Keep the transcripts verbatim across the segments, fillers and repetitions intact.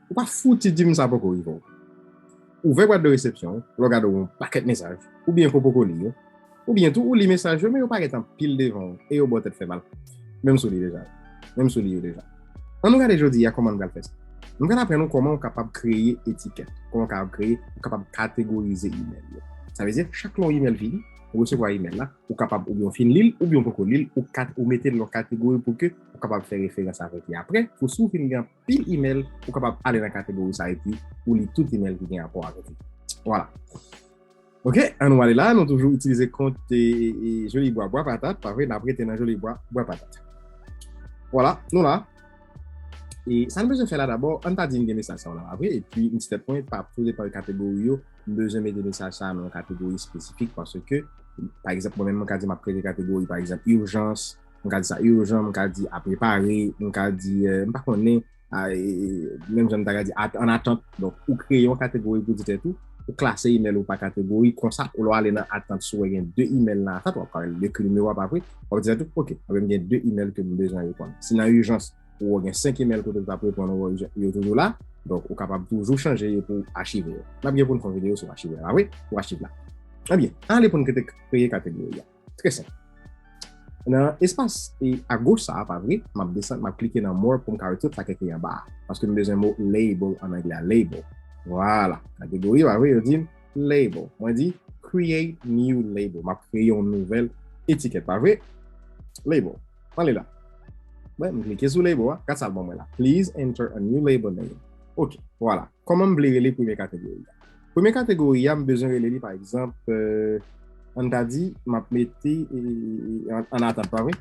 Ou pa fouti di m sa poko rive w. Ouvè bwat de resepsyon, lè w gade w yon pakèt mesaj, oubyen ke w poko li yo, oubyen tou ou li mesaj yo, men yo parèt anpil devan w, e yo ba w tèt fè mal. Menm si w li deja. Menm si w li yo deja. Ann nou gade jodi a kòman n pral fè sa. Nou pral aprann nou kòman w kapab kreye etikèt, kòman w kapab kreye, ou kapab kategorize imèl yo. Sa vle di, chak lè yon imèl vini, ou resevwa imèl la, ou kapab oubyen w fin li l, oubyen w poko li l, ou kat, ou mete l nan kategori pou ke ou kapab fè referans avèk li apre, pou si w fin gen anpil imèl, ou kapab ale nan kategori sa epi ou li tout imèl ki gen rapò avèk li. Vwala. Ok, ann nou ale la, nou toujou itilize kont e, e, e Jolibwa Bwa Patat, pa vre, n ap rete nan Jolibwa Bwa Patat. Vwala, nou la. E sa n bezwen fè la dabò, ann ta di n gen mesaj sa yo la, pa vre, epi m di tèt mwen, pa tou depan de kategori yo, m bezwen mete mesaj sa nan yon kategori espesifik, paske, pa egzanp, mwen menm, mwen ka di m ap kreye kategori, pa egzanp, ijans, m ka di sa ijan, m ka di a prepare, m ka di, euh, m pa konnen, a, e, e, menm jan m ta ka di at, an atant. Donk, ou kreye yon kategori pou di tèt ou, ou klase imèl ou pa kategori, konsa, ou lè w ale nan atant, si w wè gen de imèl nan atant, w ap ka ekri nimewo a pa vre, w ap di tèt ou, ok, anben m gen de imèl ke m bezwen reponn. Si nan ijans, ou wè gen senk imèl kote w t ap reponn, ou wè yo toujou la, donk, ou kapab toujou chanje yo pou achive yo. N ap gen pou n fè yon videyo sou achive a, pa vre, pou achiv la. Anben, ann ale pou n kreye kategori a. Trè senp. Nan espas e agoch sa a, pa vre, m ap desann, m ap klike nan more pou m ka wè tout sa k ekri anba a. Paske m bezwen mo label an anglè a, label. Vwala. Kategori, pa vre, yo di m label. Mwen di create new label. M ap kreye yon nouvèl etikèt, pa vre? Label. Ann ale la. Mwen, m klike sou label a. Gad sa l ban mwen la. Please enter a new label name. Ok, vwala. Kòman m vle rele premye kategori a? Premye kategori a, m bezwen rele li, pa egzanp, euh, ann ta di, m ap mete, e, e, e, an, an atant, pa vre?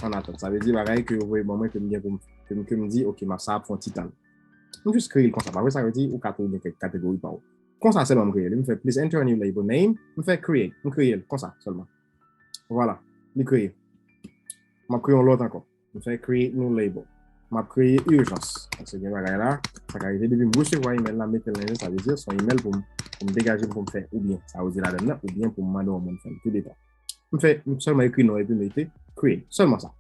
An atant. Sa vle di bagay ke yo voye ban mwen, ke m gen pou m, ke m, ke m di, ok, m ap, sa ap fè yon ti tan. M jis kreye l konsa, pa vre? Sa vle di, ou ka tou gen kèk kategori pa w. Konsa sèlman m kreye li. M fè please enter a new label name, m fè create, m kreye l konsa sèlman. Vwala, li kreye. M ap kreye yon lòt ankò. M fè create new label. M ap kreye ijans. Paske gen bagay la, sa ka rive depi m resevwa imèl la, mete l nan ijans, sa vle di se yon imèl pou m, pou m degaje m pou m fè oubyen sa yo di ladan l nan, oubyen pou m mande yon moun fè l, tou depan. M fè, m sèlman ekri non epi mete create. Sèlman sa.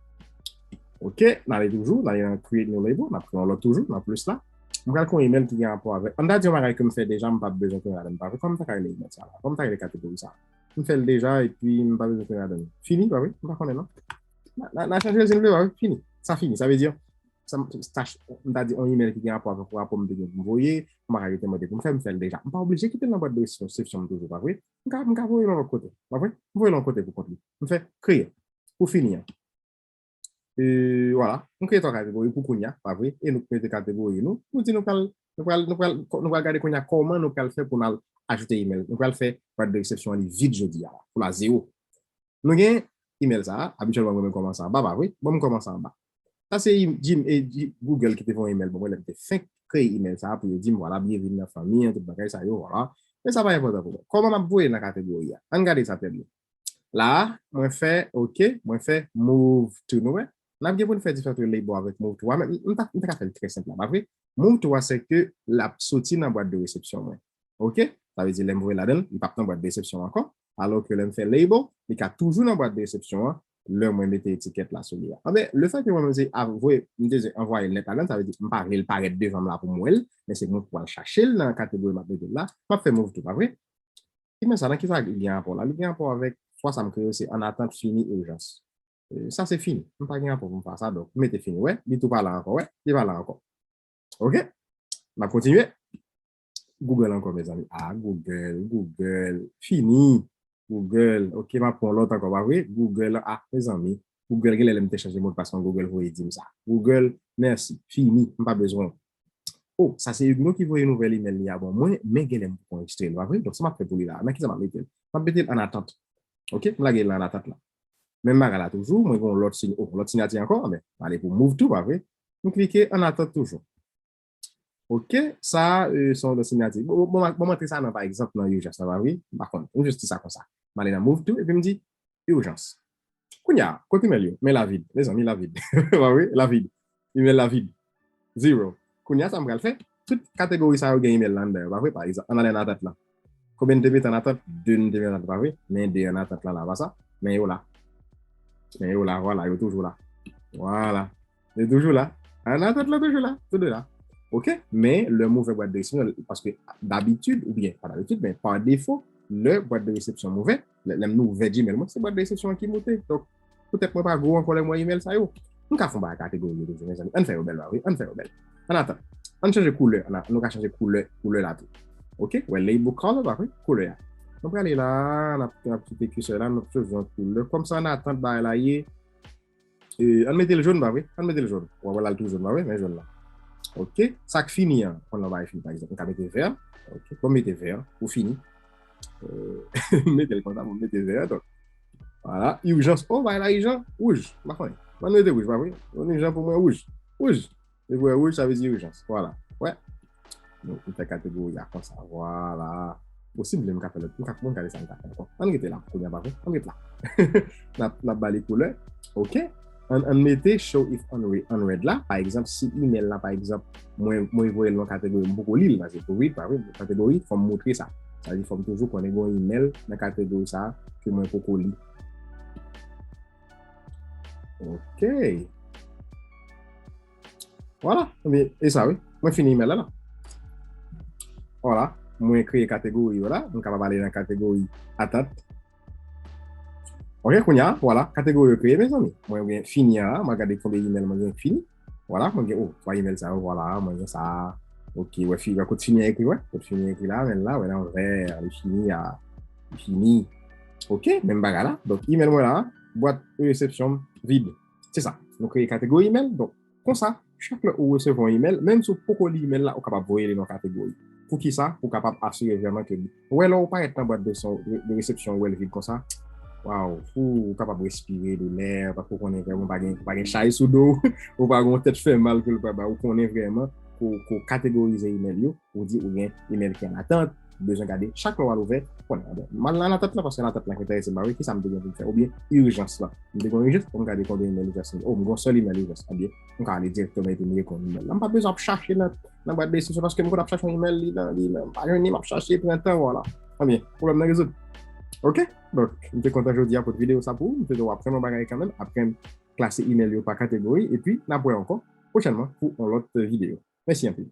Ok, n ale toujou, n ale nan create new label, n ap kreye yon lòt toujou, nan plis la. M pral kreye yon imèl ki gen rapò avèk, ann ta di yon bagay ke m fè deja, m p ap bezwen konnen ladan l, pa vre? Kòman m ta ka rele imèl sa la? Kòman m ta ka rele kategori sa la? M fè l deja epi m pa bezwen konnen ladan l. Fini, pa vre? M pa konnen non. N a, n a, n a chanje l si nou vle, pa vre? Fini. Sa fini. Sa vle di, sa, sa, m ta di yon imèl ki gen rapò avèk rapò m te gen pou m voye, m pa ka rete mande pou m fè, m fè l deja. M pa oblije kite l nan bwat de resepsyon m toujou, pa vre? M ka, m ka voye l yon lòt kote, pa vre? M voye l yon kote pou kont li. M fè kreye. Pou fini an. E, vwala, m kreye twa kategori pou kounye a, pa vre? E nou k mete kategori nou. Nou di nou pral, nou pral, nou pral, nou pral gade kounye a kòman nou pral fè pou n al ajoute imèl. Nou pral fè bwat de resepsyon an li vid jodi a la, pou l a zewo. Nou gen imèl sa a, abityèlman mwen renmen kòmanse anba, pa vre? Bon, m kòmanse anba. Sa se im-, Gm-, e, G-, Google ki te voye imèl ban mwen lè m te fenk kreye imèl sa a pou yo di m, vwala, byenveni nan fanmi an, tout bagay sa yo, vwala. Men sa pa enpòtan pou mwen. Kòman m ap voye l nan kategori a? Ann gade sa trè byen. La a, mwen fè, ok, mwen fè move to, nou wè? N ap gen pou n fè diferans ant label avèk move to a, men m ta, m ta ka fè l trè senp la, pa vre? Move to a, se ke l ap soti nan bwat de resepsyon mwen. Ok? Sa vle di, lè m voye l ladan l, li p ap nan bwat de resepsyon an ankò. Alò ke lè m fè label, li ka toujou nan bwat de resepsyon an, lè mwen mete etikèt la sou li a. Anben, lefètke mwen menm se a-, voye, m te anvwaye l nèt ladan l, sa vle di, m pa vle l parèt devan m la pou m wè l, men se mwen k pral chache l nan kategori m ap mete l la, m ap fè move to, pa vre? Imèl sa, nan kisa li gen rapò la? Li gen rapò avèk twa sa m kreye yo, se an atant, fini, ijans. E, sa se fini. M pa gen rapò pou m fè sa, donk, m mete fini. Wè, li tou pa la ankò, wè, li pa la ankò. Ok? N ap kontinye. Google ankò, mezanmi. Ah, Google, Google, fini. Google, ok, m ap pran lòt ankò, pa vre? Google, ah, mezanmi. Google, genlè lè m te chanje modpas mwen, Google voye di m sa. Google, mèsi, fini, m pa bezwen w. Oh, sa se Huguenot ki voye nouvèl imèl li a ban mwen, men genlè m poko anrejistre l, pa vre? Donk, sa m ap fè pou li la, nan kisa m ap mete l? M ap mete l an atant. Ok, m lage l an atant la. Menm bagay la toujou, mwen gen yon lòt siny-, oh, lòt sinyati ankò, men, m ale pou move to, pa vre? M klike an atant toujou. Ok, sa, euh, se yon lòt sinyati. Bon, bon, bon, bon, m antre sa nan, pa egzanp, nan ijans la, pa vre? M pa konn. M jis di sa konsa. M ale nan move to, epi m di, ijans. Kounye a, kote imèl yo? Men la vid. Mezanmi, la vid. Pa vre? La vid. Imèl la vid. Zero. Kounye a, sa m pral fè? Tout kategori sa yo gen imèl la anndan yo, pa vre? Pa egzanp, ann ale nan atant lan. Konbyen n te mete an atant? De n te mete an atant, pa vre? Men de an atant lan la, pa sa? Men yo la. Men yo la, vwala, yo toujou la. Vwala. Yo toujou la. An atant lan toujou la. Tou de la. Ok? Men lè m ouvè bwat de resepsyon, paske dabitid, oubyen pa dabitid, men pa defo, lè bwat de resepsyon m ouvè, lè, lè m ouvè Gmail mwen, se bwat de resepsyon an ki moute. Donk, poutèt mwen pa gwo ankò lè m wè email sa yo. M ka fè yon bagay kategori yo toujou, mezanmi. Ann fè yo bèl, pa vre? Ann fè yo bèl. Ann atann. Ann chanje koulè. Ann, nou ka chanje koulè, koulè la tou. Ok? Wè, label color, pa vre? Koulè a. Nou prale la, n ap, n ap kite cursor la, nou ap chwazi yon koulè. Kòmsa, ann atann bagay la ye, e, ann mete l jòn, pa vre? Ann mete l jòn. W ap wè l al tou jòn, pa vre? Men jòn la. Ok? Sa k fini an, konn nan bagay fini, pa egzanp, m ka mete vè. Ok? Bon, mete vè pou fini. E, mete l konsa, bon, mete vè. Donk, vwala. Ijans. Oh, bagay la ijan. Wouj. M pa konnen. Ann mete wouj, pa vre? Yon ijan pou mwen, wouj. Wouj. Depi w wè wouj, sa vle di ijans. Vwala. Wè. Nou, nou fè kategori a konsa. Vwala. Bon, si m vle, m ka fè lòt. M ka, m ka gade sa m ka fè ankò. Ann rete la pou kounye a, pa vre? Ann rete la. N ap, n ap ba li koulè. Ok. Ann, ann mete show if unre-, unread la. Pa egzanp, si email la, pa egzanp, mwen, mwen voye l nan kategori, m poko li l, paske pou read, pa vre, kategori, fò m moutre sa. Sa vle di, fò m toujou konnen gen yon email nan kategori sa a ke mwen poko li. Ok. Vwala. Ebyen, e sa, wi. Mwen fini email la, la. Vwala. Mwen kreye kategori yo la. Mwen kapab ale nan kategori atant. Ok, kounye a, vwala. Kategori yo kreye, mezanmi. Mwen gen fini a, mwen gade konbyen email mwen gen fini. Vwala, mwen gen, oh, twa email sa yo, vwala, mwen gen sa. Ok, wè, fi, wè, kot fini a ekri, wè. Kot fini a ekri la, men la, wè, nan vè, li fini a, li fini. Ok, menm bagay la. Donk, email mwen la, bwat resepsyon vid. Se sa. Nou kreye kategori email. Donk, konsa, chak lè ou resevwa yon email, menm si w poko li email la, ou kapab voye li nan kategori. Poukisa? Pou w kapab asire vrèman ke li. Ou wè, lè w parèt nan bwat de son, de, de resepsyon, ou wè l vid konsa, waw, ou, ou kapab respire doulè, paske ou konnen vrèman ou pa gen, ou pa gen chay sou do w, ou pa gen yon tèt fè mal ke l pral ba, ou konnen vrèman ke w, ke w kategorize email yo, ou di ou gen email ki an atant, ou bezwen gade chak lè w al ouvè, konnen, ah bon, m al nan atant lan paske an atant lan ki enterese m, pa vre, kisa m te gen pou m fè, oubyen ijans lan. M te gen yon ijans, pou m gade konbyen email ijans m gen. Oh, m gen yon sèl email ijans, ah byen, m ka ale dirèkteman epi m reponn email la. M pa bezwen ap chache nan, nan bwat de resepsyon paske m konn ap chache yon email, li nan, li nan, m pa jwenn li, m ap chache, pran tan, vwala. Ah byen, pwoblèm nan rezoud. Ok? Donk, m te kontan jodi a pote videyo sa pou ou. M swete w aprann yon bagay kanmenm, aprann klase email yo pa kategori, epi n ap wè ankò pwochènman pou yon lòt videyo. Mèsi anpil.